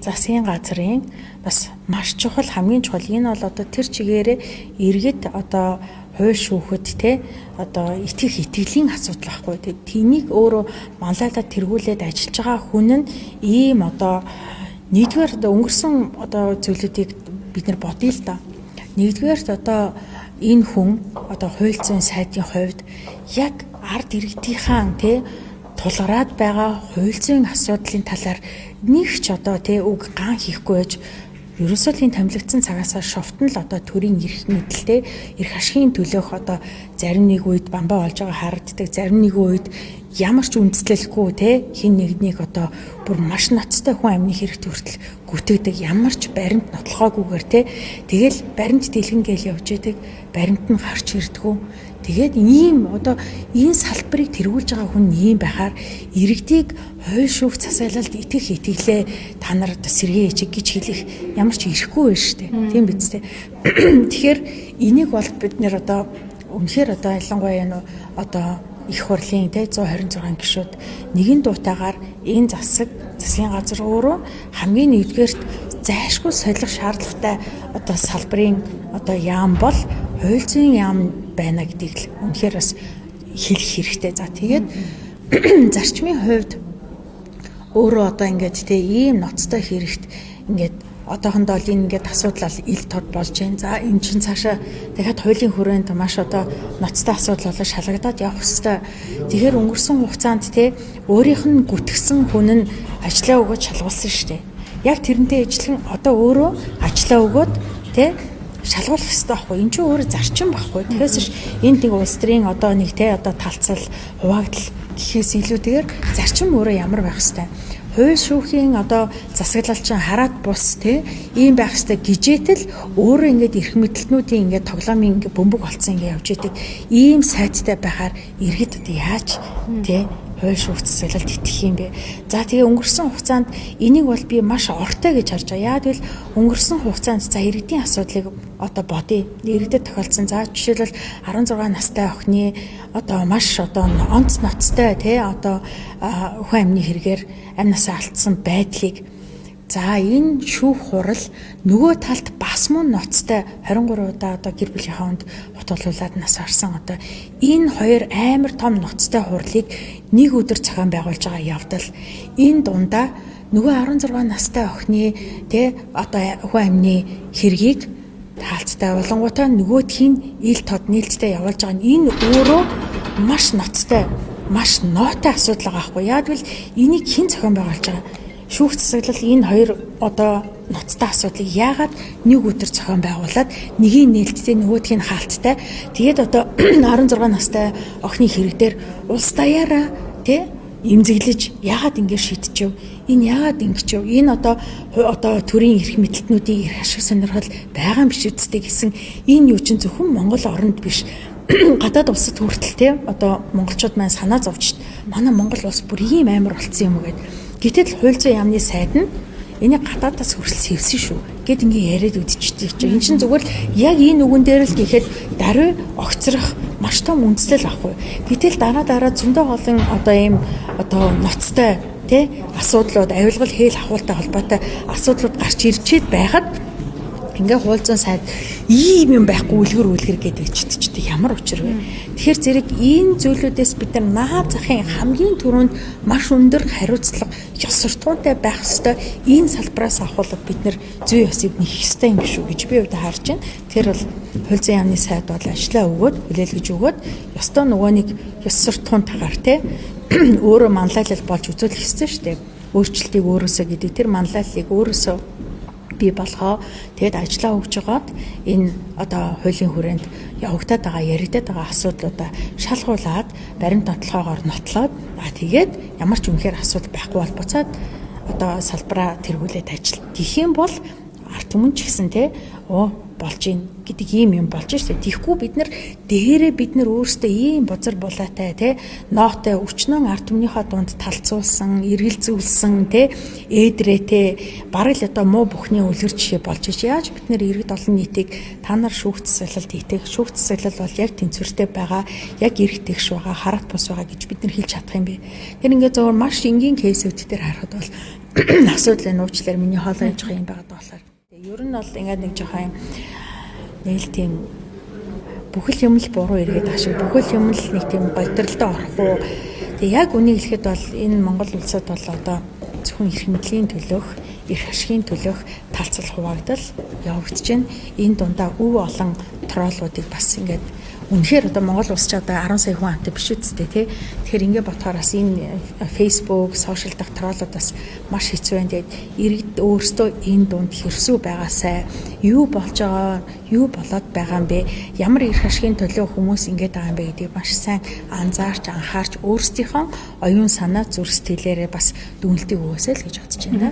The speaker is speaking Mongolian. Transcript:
Засгийн газрын бас маш чухал, хамгийн чухал энэ бол одоо тэр чигээрээ иргэд одоо хууль шүүхэд те одоо итгэх итгэлийн асуудал байхгүй. Тэнийг өөрөө манлайлаад тэргүүлээд ажиллаж байгаа хүн нь ийм одоо нэгдүгээр одоо өнгөрсөн одоо зүйлүүдийг бид нар бодъё л да. Нэгдүгээрт одоо энэ хүн одоо хууль зүйн сайдын хувьд яг ард иргэдийнхаа те тулгараад байгаа хууль зүйн асуудлын талаар нэг ч одоо те үг ган хийхгүй байж ерөөсөө л энэ томилогдсон цагаасаа шовтон л одоо төрийн эрх мэдэлтэй эрх ашигын төлөөх одоо зарим нэг үед бамбаа болж байгаа харагддаг, зарим нэг үед ямар ч үндэслэлгүй те хин нэгнийг одоо бүр маш ноцтой хүн амны хэрэгт хүртэл гүтгдэг, ямар ч баримт нотлохоогүйгээр те тэгэл баримт дэлгэн гээл явж идэг, баримт нь гарч ирдгүү. Тэгээд ийм одоо энэ салбарыг тэргүүлж байгаа хүн ийм байхаар иргэдийг хууль шүүх засаглалд итгэх итгэлээ та нар одоо сэргээ ичиг гэж хэлэх ямар ч эрхгүй байна шүү дээ. Тийм биз дээ. Тэгэхээр энийг бол бид нэр одоо үнэхээр одоо ялангуяа энэ одоо их хурлын те 126 гишүүд нэгэн дуутайгаар энэ засгийн газар өөрөө хамгийн нэгдүгээрт зайлшгүй солих шаардлагатай одоо салбарын одоо яам бол хууль зүйн яам байна гэдгийг л үнэхээр бас хэлэх хэрэгтэй. За тэгээд зарчмын хувьд өөрөө одоо ингээд те ийм ноцтой хэрэгт ингээд одоохондоо л энэ ингээд асуудал ил тод болж байна. За энэ чинь цаашаа дахиад хуулийн хүрээнд маш одоо ноцтой асуудал болоо шалгагдаад явах хэвээр. Тэгэхээр өнгөрсөн хугацаанд те өөрийнх нь гүтгсэн хүн нь ажлаа өгөөд шалгуулсан шүү дээ. Яг тэрнтэй ижилхэн одоо өөрөө ажлаа өгөөд те шалгуулах хэрэгтэй байхгүй. Энд чинь өөрөө зарчим байхгүй. Тэгэхээс ш энд нэг улс төрийн одоо нэг те одоо талцал хуваагдал гэхээс илүүтэйгээр зарчим өөрөө ямар байх хэвээр. Хууль шүүхийн одоо засаглал чинь хараад бус те ийм байх хэвээр гижээтэл өөрөө ингээд эрх мэдэлтнүүдийн ингээд тоглоомын ингээд бөмбөг болцсон ингээд явж идэг. Ийм сайттай байхаар иргэд одоо яаж те хууль шүүх засаглалд итгэх юм бэ? За тэгээ өнгөрсөн хугацаанд энийг бол би маш ортой гэж харж байгаа. Яа гэвэл өнгөрсөн хугацаанд за иргэдийн асуудлыг одоо бодъё. Иргэдэд тохиолдсон. За жишээлбэл 16 настай охины одоо маш одоо онц ноцтой тий одоо хүн амны хэрэгээр амь насаа алдсан байдлыг за энэ шүүх хурал нөгөө талд бас мөн ноцтой 23 удаа одоо гэр бүлийнхаа хүнд хутгалуулад нас орсон одоо энэ хоёр амар том ноцтой хурлыг нэг өдөр зохион байгуулж байгаа явдал энэ дундаа нөгөө 16 настай охины тэ одоо хүн амны хэргийг таалцтай болонгуудаа нөгөөдхийн ил тод нээлттэй явуулж байгаа нь энэ өөрөө маш ноцтой маш нотой асуудал байгаа байхгүй. Яг гэвэл энийг хэн зохион байгуулж байгаа? Шүүх засаглал энэ хоёр одоо ноцтой асуудлыг яагаад нэг өдөр зохион байгуулад нэгийг нээлттэй нөгөөдхийн хаалттай тэгээд одоо 16 настай охины хэрэг дээр улс даяараа тэ эмзэглэж яагаад ингэж шийдчихв? Энэ яагаад ингэчв? Энэ одоо төрийн эрх мэдэлтнүүдийн эрх ашиг сонирхол байгаа юм биш үсттэй гэсэн энэ юу чинь зөвхөн Монгол оронд биш гадаад улсад хүртэл те одоо монголчууд маань санаа зовж манай Монгол улс бүр ийм амар болцсон юм уу гэд. Гэтэл хууль зүйн яамны сайд нь энийг гадаадаас хүртэл сэвсэн шүү гэд ингээ яриад үдчихдэг чинь. Энэ чинь зүгээр л яг энэ үгэн дээр л гэхэд даруй огцрох маш том үндслэл ахгүй. Гэтэл дараа зөндөө олон одоо ийм одоо ноцтой тэ асуудлууд авилгал хээл хахуултай холбоотой асуудлууд гарч ирчээд байхад ингээ хууль зүйн сайд ийм юм байхгүй үлгэр гэдэг чидчихдээ ямар учир вэ? Тэгэхээр зэрэг энэ зүйлүүдээс бид нар наад захын хамгийн түрүүнд маш өндөр хариуцлага ёс суртахуунтай байх ёстой энэ салбараас авахулаад бид нар зүй ёсыг нэх ёстой юм шүү гэж би хувьд харж байна. Тэр бол хууль зүйн яамны сайд бол ажлаа өгөөд хүлээлгэж өгөөд ёстой нөгөө нэг ёс суртахуунтайгаар те өөрөө манлайлал болж үзүүлэх ёстой шүү дээ. Өөрчлөлтийг өөрөөсөө гэдэг тэр манлайллыг өөрөөсөө бий болгоо. Тэгэд ажлаа өгж байгаад энэ одоо хуулийн хүрээнд явагдаад байгаа яригдаад байгаа асуудлуудаа шалгуулад баримт нотлохоогоор нотлоод тэгээд ямар ч үнэхээр асуудал байхгүй бол буцаад одоо салбараа тэргүүлээд ажил. Тэгэх юм бол ард түмэн ч гэсэн те болж ийн гэдэг ийм юм болж штэ. Тэгэхгүй бид нар дээрээ бид нар өөрсдөө ийм бузар булаатай те нотой өчнөн ард түмнийхээ дунд талцуулсан, эргэлзүүлсэн те ээдрээтэй бараг л одоо муу бүхний үлгэр жишээ болж ич. Яаж бид нар иргэд олон нийтийг та нар шүүх засаглалд итгэх, шүүх засаглал бол яг тэнцвэртэй байгаа, яг эрх тэгш байгаа, хараат бус байгаа гэж бид нар хэлж чадах юм бэ? Тэр ингээд зөвхөн маш энгийн кейсүүд дээр харахад бол асуудлын нууцлаар миний хоолой явж байгаа юм байгаа болохоор. Ер нь бол ингээд нэг жоохон юм нэг л тийм бүхэл юм л буруу эргээд байгаа шиг, бүхэл юм л нэг тийм готролдоо орохгүй. Тэгээ яг үнийг хэлэхэд бол энэ Монгол улсад бол одоо зөвхөн эрх мэдлийн төлөөх, эрх ашигын төлөөх талцал хуваагдал явагдаж байна. Энэ дундаа өв олон троллуудыг бас ингээд үнэхээр одоо Монгол улс ч одоо 10 сая хүн амтай биш үсттэй, тий. Тэгэхээр ингээ бодохоор бас энэ Facebook, social дахь троллууд бас маш хэцүү байна. Тэгээд иргэд өөрсдөө энэ дунд хэрсүү байгаасай, юу болж байгаа, юу болоод байгаа юм бэ? Ямар эрх ашигын төлөө хүмүүс ингэж байгаа юм бэ гэдгийг маш сайн анзаарч, анхаарч, өөрсдийнхөө оюун санаа, зүрх сэтгэлээрээ бас дүгнэлтийг өгөөсэй л гэж бодож байна.